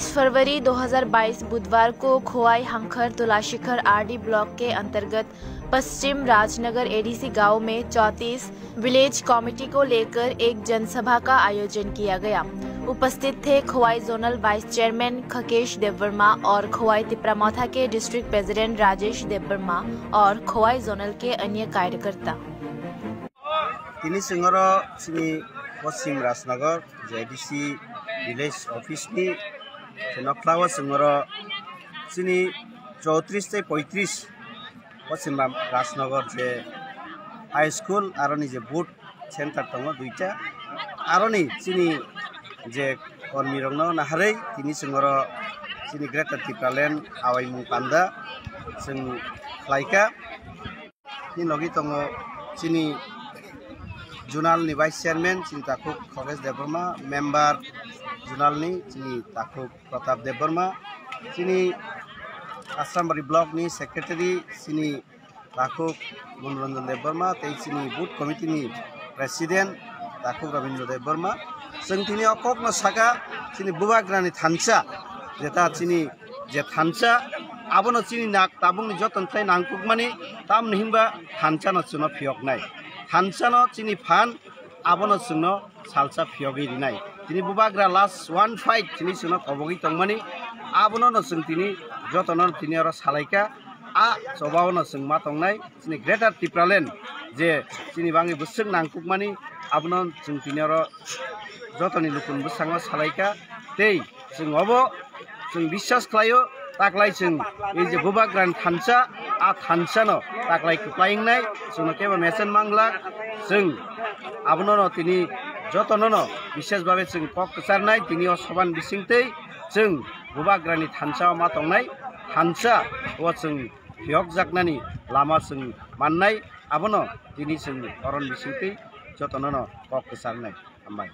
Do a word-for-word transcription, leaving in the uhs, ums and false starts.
फरवरी दो हज़ार बाईस बुधवार को खोवाई हंखर तुलाशिखर आरडी ब्लॉक के अंतर्गत पश्चिम राजनगर एडीसी गांव में चौंतीस विलेज कमेटी को लेकर एक जनसभा का आयोजन किया गया। उपस्थित थे खोवाई जोनल वाइस चेयरमैन खकेश देववर्मा और खोवाई तिप्रा मोथा के डिस्ट्रिक्ट प्रेसिडेंट राजेश देववर्मा और खोवाई जोनल के अन्य कार्यकर्ता। Tini chwng oro chini Poschim Rajnagar J D C village office ni je nokla o chwng oro chini chowtris tei poitris Poschim Ram-, Rajnagar je high school aroni je booth center tongo duita, aroni chini je kormi rokno naharwi tini chwng oro chini Greater Tipraland awaimung panda chwng khlaikha. Ni logi tongo chini zonal ni vice chairman chini takhuk Khogesh Debbarma, member zonal ni chini takhuk Pratap Debbarma, chini Asrambari block ni secretary chini takhuk Monoranjan Debbarma, tei chini booth committee ni president takhuk Rabindra Debbarma. Chwng tini o kokno saka chini bubagrani thansa, jeta chini je thansa, abono chini nak tabukni joton khlai nangkukmani, tamni hinba thansano chwngno phiyoknai. Thansano chini phan abono chwngno salsa phiyogwi rinai. Tini bubagra last one fight chini chwngno kobogwi tongmani, abono no chwng tini jotono tini oro salaikha. A chobaono chwng ma tongnai chini Greater Tipraland je chini bangwi bwswk nangkukmani, abono chwng tini oro jotoni lukuni bwskango salaikha. Tei chwng obo chwng biswas khlaio, taklai chwng ei je bubagrani thansa, a thansano taklai kwplai wngnai, chwngno kebo mesen manglak. Chwng abono no tini jotono no biswas babe chwng kok kwcharnai, tini o soban bisingtwi chwng bubagrani thansa o ma tongnai, thansa o chwng phiyokjaknani lama chwng mannai, abono tini chwng oron bisingtwi jotono no kok kwcharnai. Hambai.